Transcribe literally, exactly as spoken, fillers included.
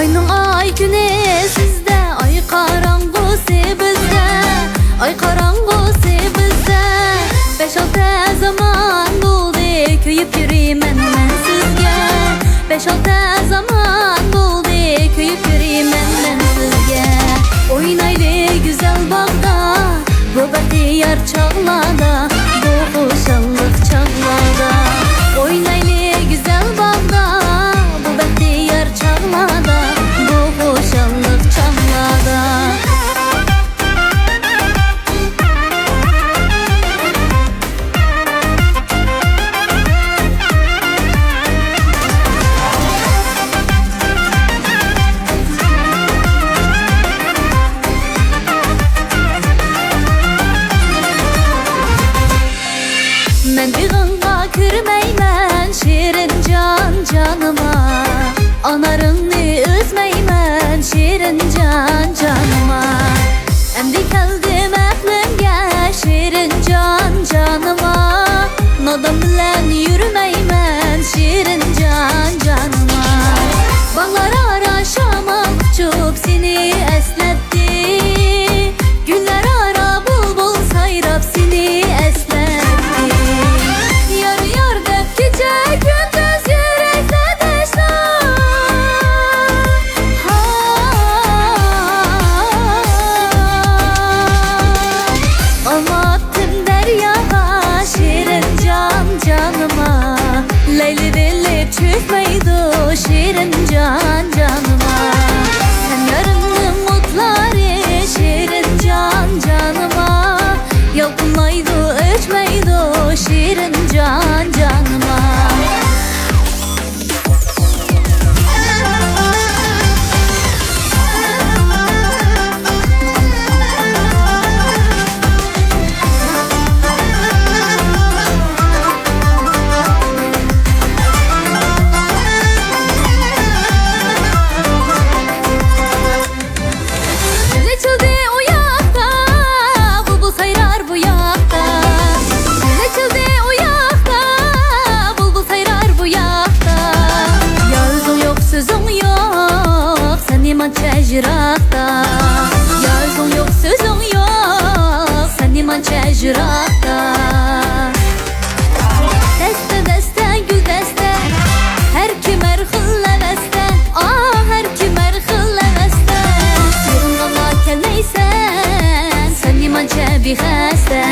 ئاينىڭ ئاي كۈنى سىزدە، ئاي قاراڭغۇسى بىزدە، ئاي قاراڭغۇسى بىزدە. بەش-ئالتە زامان بولدى كۆيۈپ يۈرىمەن مەن سىزگە. بەش-ئالتە زامان بولدى كۆيۈپ يۈرىمەن مەن سىزگە. ئوينايلى گۈزەل باغدا، بۇ بەختىيار چاغلاردا، بۇ خۇشاللىق چاغلاردا. ئوينايلى گۈزەل باغدا، بۇ بەختىيار چاغلاردا، بۇ خۇشاللىق چاغلاردا. مەن بېغىڭغا كىرمەيمەن، شېرىن جان جانىما. ئانارىڭنى ئۈزمەيمەن، شېرىن جان جانىما. ئەمدى كەلدىم ئەقلىمگە، شېرىن جان جانىما. نادان بىلەن يۈرمەيمەن، شېرىن جان جانىما. باغلار ئارا شامال ئۇچۇپ سېنى ئەسلەتتى. گۈللەر ئارا بۇلبۇل سايراپ سېنى ئەسلەتتى. يار، يار دەپ كېچە كۈندۈز يۈرەكلەر تەشنا. ھاي. ئالماپتىم دەرياغا، شېرىن جان جانىما. لەيلى بىلىپ چۆكمەيدۇ، شېرىن جان جانىما. سەن يارىمنىڭ ئوتلىرى، شېرىن جان جانىما. يالقۇنلايدۇ، ئۆچمەيدۇ، شېرىن جان جانىما. گۈل ئېچىلدى ئۇ ياقتا، بۇلبۇل سايرار بۇ ياقتا. گۈل ئېچىلدى ئۇ ياقتا، بۇلبۇل سايرار بۇ ياقتا. يار، ئۆزۈڭ يوق، سۆزۈڭ يوق، سەن نېمانچە يىراقتا. يار، ئۆزۈڭ يوق، سۆزۈڭ يوق، سەن نېمانچە يىراقتا. دەستە، دەستە، گۈل دەستە، ھەر كىم ھەر خىل ھەۋەستە. ئاھ، ھەر كىم ھەر خىل ھەۋەستە. يېنىمغىلا كەلمەيسەن، سەن نېمانچە بىخەستە.